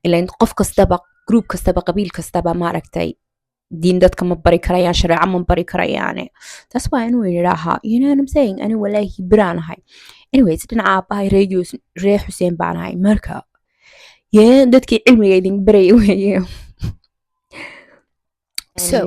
Ilan qof kastaba, group kastaba, qabiil kastaba, maaragtay, diin dadka ma bari karayaan, shareeco ma bari karayaane. Taas waa inuu yidhaahaa, you know what I'm saying? Ani walaahi biraan ahay. Anyways, dhinaca aabbahay reer Xuseen baan ahay. Marka yee dadkii cilmiga idin baraya weeye. So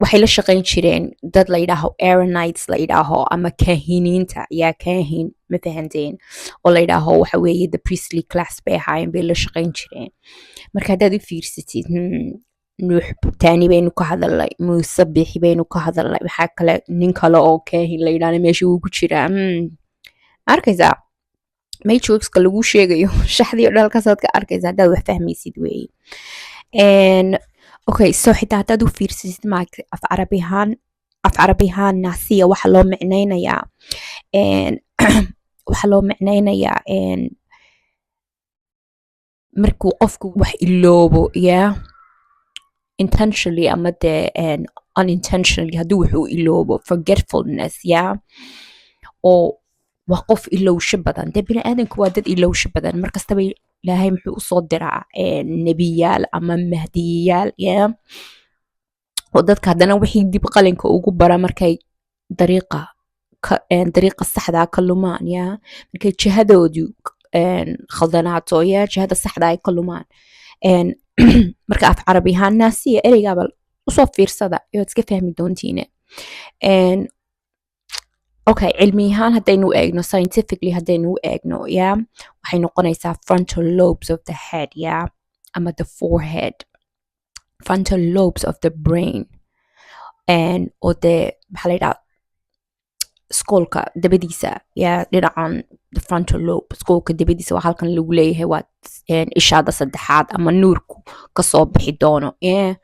waxay la shaqayn jireen dad la yidhaaho Aaronites la yidhaaho ama kaahiniinta, yaa kaahin, ma fahanteen? Oo la yidhaaho waxa weeye the priestly class bay ahaayeen, bay la shaqayn jireen. Marka haddaad u fiirsatid, Nuux Taani baynu ka hadalnay, Muuse Bixi baynu ka hadalnay, maxaa kale? Nin kale oo kaahin la yidhaahna meesha wuu ku jiraa. Arkaysaa matrixka lagu sheegayo, shaxdii oo dhan halkaasaad ka arkaysaa haddaad wax fahmaysid weeye. Okay, so xitaa haddaad u fiirsatid, maaragtay, af carabi ahaan naasiya waxaa loo micnaynayaa, waxaa loo micnaynayaa markuu qofku wax iloobo, yeah, intentionally ama dee unintentionally, hadduu wax u iloobo, forgetfulness, yeah, oo waa qof ilowsho badan. Dee bini aadamku waa dad ilowsho badan. Markastaba Ilaahay muxuu usoo diraa nebiyaal ama mahdiyayaal, yeah, oo dadka haddana wixii dib qalinka ugu bara markay dariiqa saxdaa ka lumaan, yeah, markay jihadoodu khaldanaato, yeah, jihada saxda ay ka lumaan. Marka af carabi ahaan naasiya ereygaaba usoo fiirsada, iyoad iska fahmi doontiine. Okay, cilmi ahaan haddaynu eegno, scientifically haddaynu u eegno, yeah, waxay noqonaysaa frontal lobes of the head, yeah, ama the forehead, frontal lobes of the brain, and oo dee maxaa la yidhaha, skullka dabadiisa, yeah, dhinacan the frontal lobe, skullka dabadiisa waa halkan lagu leeyahay waa ishaada saddexaad ama nuurku kasoo bixi doono, yeah.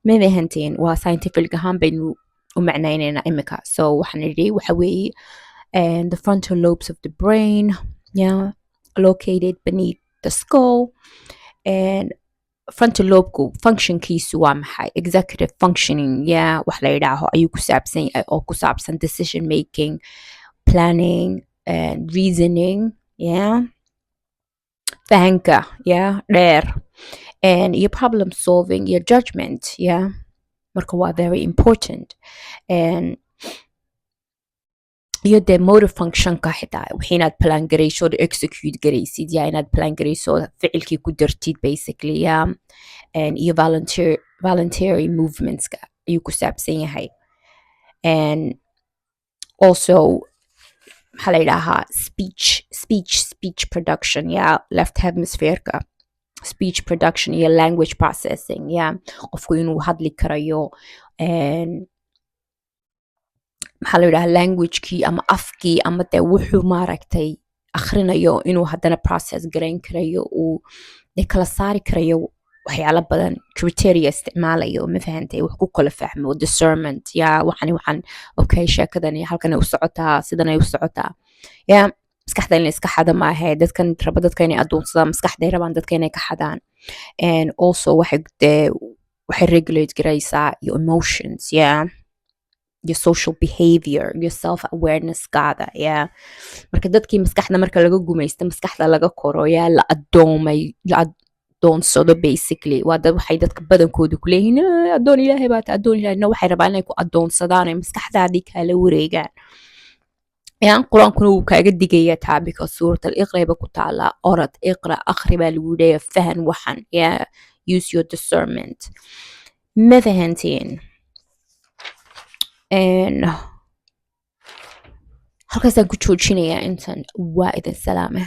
Ma fahanteen? Waa scientific ahaan baynu u macnaynaynaa imika. So waxaan idhi waxa weeye and the frontal lobes of the brain, yeah, located beneath the skull. And frontal lobeku functionkiisu waa maxay? Executive functioning, yeah, wax la yidhaaho ayuu ku saabsan yahay, oo ku saabsan decision making, planning and reasoning, yeah, fahanka, yeah, dheer, and iyo problem solving iyo judgment, yeah. Marka waa very important. And iyo dee motor functionka xitaa, wixii inaad plan garayso ood execute garaysid, yeah, inaad plan garayso, ficilkii ku dartid basically, yeah. And iyo voluntary movementska ayuu ku saabsan yahay. And also maxaa la yidhaahaa, speech production, yeah, left hemisphereka, speech production iyo language processing, yeah, qofku inuu hadli karayo and maxaa la yidhaha, languagekii ama afkii ama dee wuxuu, maaragtay, akhrinayo inuu haddana process garayn karayo, uu dee kala saari karayo waxyaalo badan, criteria isticmaalayo, ma fahantay? Wax ku kala fahmo, discernment, yeah, waxani waxaan, okay, sheekadani halkanay u socotaa, sidanay u socotaa, yeah. Maskaxda in la iska xada maahe. Dadkan raba dadka inay adoonsadaan, maskaxday rabaan dadka inay ka xadaan. And also waxay dee waxay regulate garaysaa your emotions, yeah, your social behavior, your self awareness gaada, yeah. Marka dadkii maskaxda marka laga gumaysto, maskaxda laga koro, yeah, la adoomay, la adoonsado basically. Waa dad waxay dadka badankoodu ku leeyihiin, "Eh, addoon Ilaahay baa tahay, addoon Ilaahay." No, waxay rabaan inay ku adoonsadaan, ay maskaxdaadii kaala wareegaan. Yeah, Qur-aankuna wuu kaaga digaya taa, because Suurat al ba ku taala, orad iqra, akhri baa lagu leeyahay, fahan waxan, yeah, use your discernment. Ma fahanteen? And halkaasaan ku joojinayaa intan. Waa idin salaame.